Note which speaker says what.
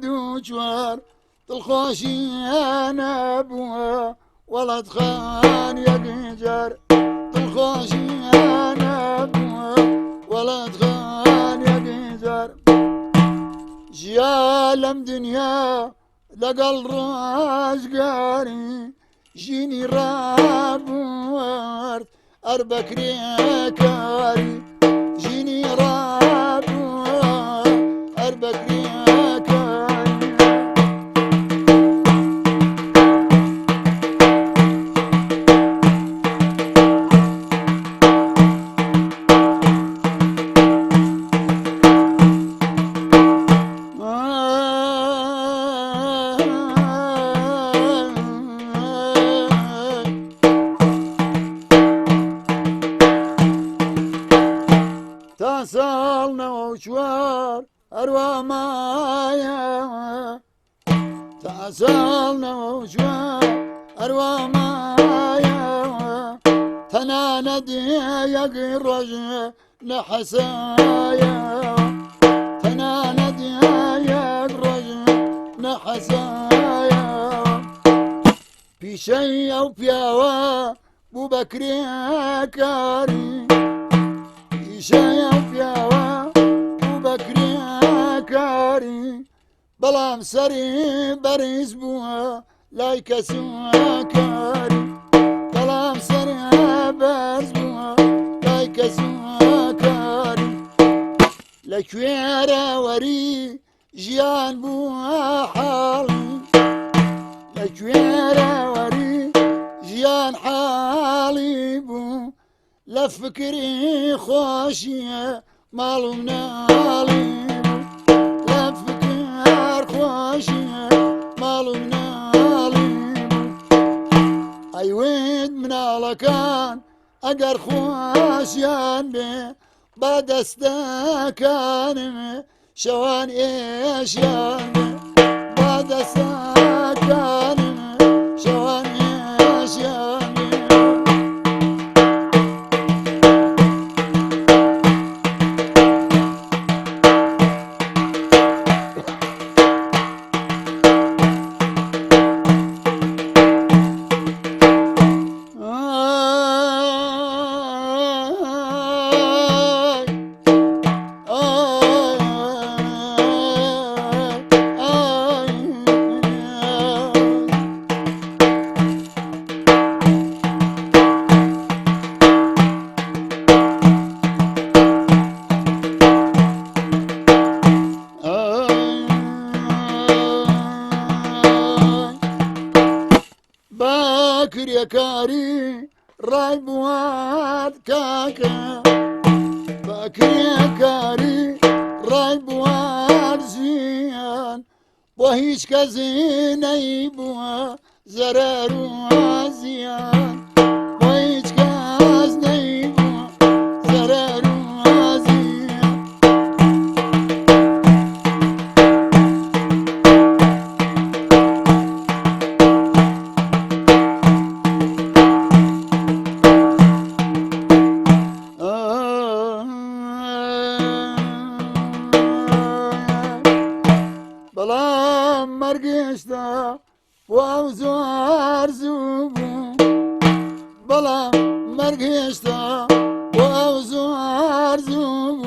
Speaker 1: 94 دڵخۆشی نەبووە وەڵات خان یەکجار دڵخۆشی نەبووە وەڵات خان یەکجار ژیا لەم دنیا لەگەڵ ڕۆژگاری ژینی ڕابوارد ئەر بەکرێکاری ژینی ڕابوارد ئەر بەکرێکاری. تا ساڵ 94 هەروە مایە تا ساڵ 94 هەروە مایە تەنانەت یەک ڕۆژ نەحەسایە تەنانەت یەک ڕۆژ نەحەسایە پیشەی ئەو پیاوە بوو بە کرێکاری پیشەی ئەو پیاوە بوو بە کرێکاری بەڵام سەری بەرز بووە لای کەسوکاری بەڵام سەری بەرز بووە لای کەسوکاری لە کوێرەوەری ژیان بووە حاڵی لە کوێرەوەری ژیان حاڵی بوو لە فکری خۆشیە ماڵ و مناڵی بوو لە فکر خۆشیە ماڵ و مناڵی بوو ئەیوت مناڵەکان ئەگەر خۆشیان بێ بە دەستەکانم شەوان ئێشیان بێ بە دەستەکانم شەوان ئێشیان بێ. ئای ئای ئای ئای باکرێکاری ڕای بوات کاکە باکرێکاری ڕای بوات زیان بۆ هیچ کەسی نەیبووە زەرەر و زیان بۆ هیچ کەس نەیبووە زەرەر و زیان. بەڵام مەرگێشتا بۆ ئەو زۆر زوو بوو بەڵام مەرگێشتا بۆ ئەو زۆر زوو بوو.